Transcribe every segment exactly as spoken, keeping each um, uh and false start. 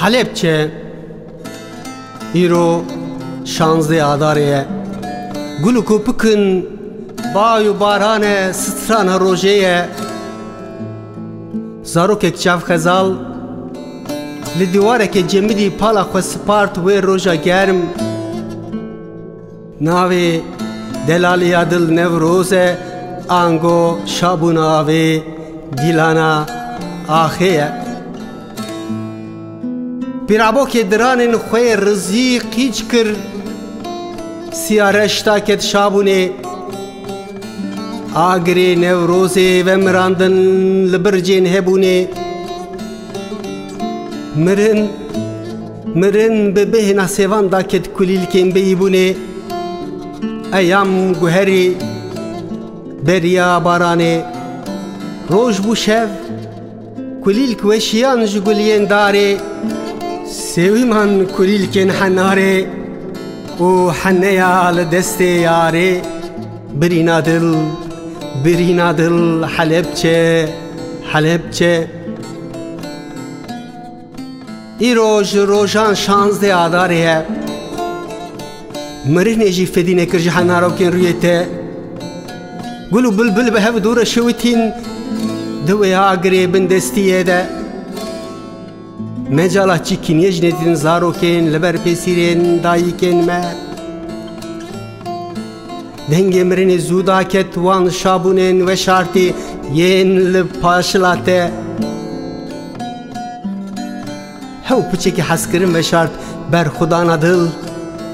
Helebçe, îro şanzdeh Adarê ye. Gul û kopikin, bay û baran e, strana rojê ye. Zarokek çavxezal li dîwareke cemidî pala xwe spart wê roja germ. Navê delaliya dil Newroz e, ango şabûna avê dîlana axê ye. Pîrabokê diranên xwe yê rizî qîç kir, siya reşta ket şabûnê. Agirê Newrozê vemirandin li bircên hebûnê. Mirin, mirin bi bêhna sêvan daket kulîlkên beyîbûnê. Eyam guherî beriya baranê. Roj bû şev, kulîlk weşiyan ji guliyên darê. Sêwî man kulîlkên henarê û heneya li destê yarê. Birîna dil, birîna dil, Helebçe, Helebçe. Îro ji rojan şanzdeh Adarê ye. Mirinê jî fedî nekir ji henarokên rûyê te. Gul û bilbil bi hev dû re şewitîn di wê agirê bindestiyê de. Mecala çîkîniyê ji nedîtin zarokên li ber pêsîrên dayikên me. Dengê mirinê zû daket wan şabûnên weşartî yên li paşila te. Hew piçekî hezkirin veşart ber xwedana dil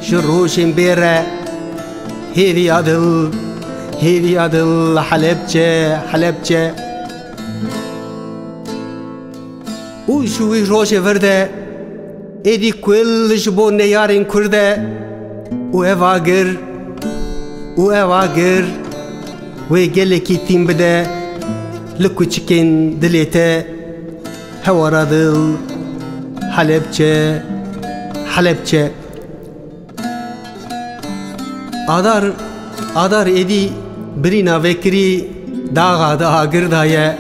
ji rojên bê re. Hêviya dil, hêviya dil, Helebçe, Helebçe. Û ji wî rojê vir de êdî kul ji bo neyarên Kurd e û ev agir, û ev agir wê gelekî tîm bide li kuçikên dilê te. Hewara dil, Helebçe, Helebçe. Adar, Adar êdî birîna vekirî daxa di agir de ye.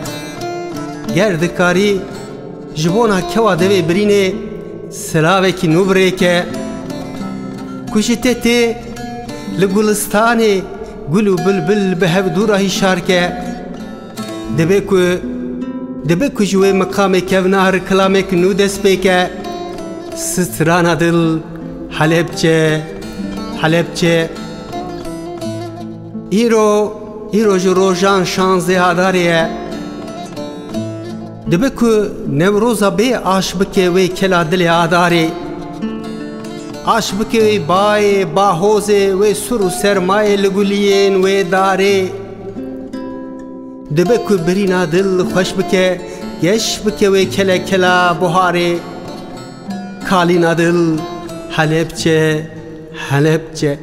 Ger dikarî ji bona kewa devê birînê silavekî nû birêke. Ku ji te tê li gulistanê gul û bilbil bi hev dû re hişar ke. Dibe ku, dibe ku ji wê miqamê kevnar kilamek nû dest pê ke, strana dil, Helebçe, Helebçe. Îro, îro ji rojan şanzdeh Adarê ye. Dibe ku Newroza bê aş bike wê kela dilê Adarê. Aş bike wê bayê, bahozê, wê sur û sermayê li guliyên wê darê. Dibe ku birîna dil xweş bike, geş bike wê kele kela buharê. Kalîna dil, Helebçe, Helebçe.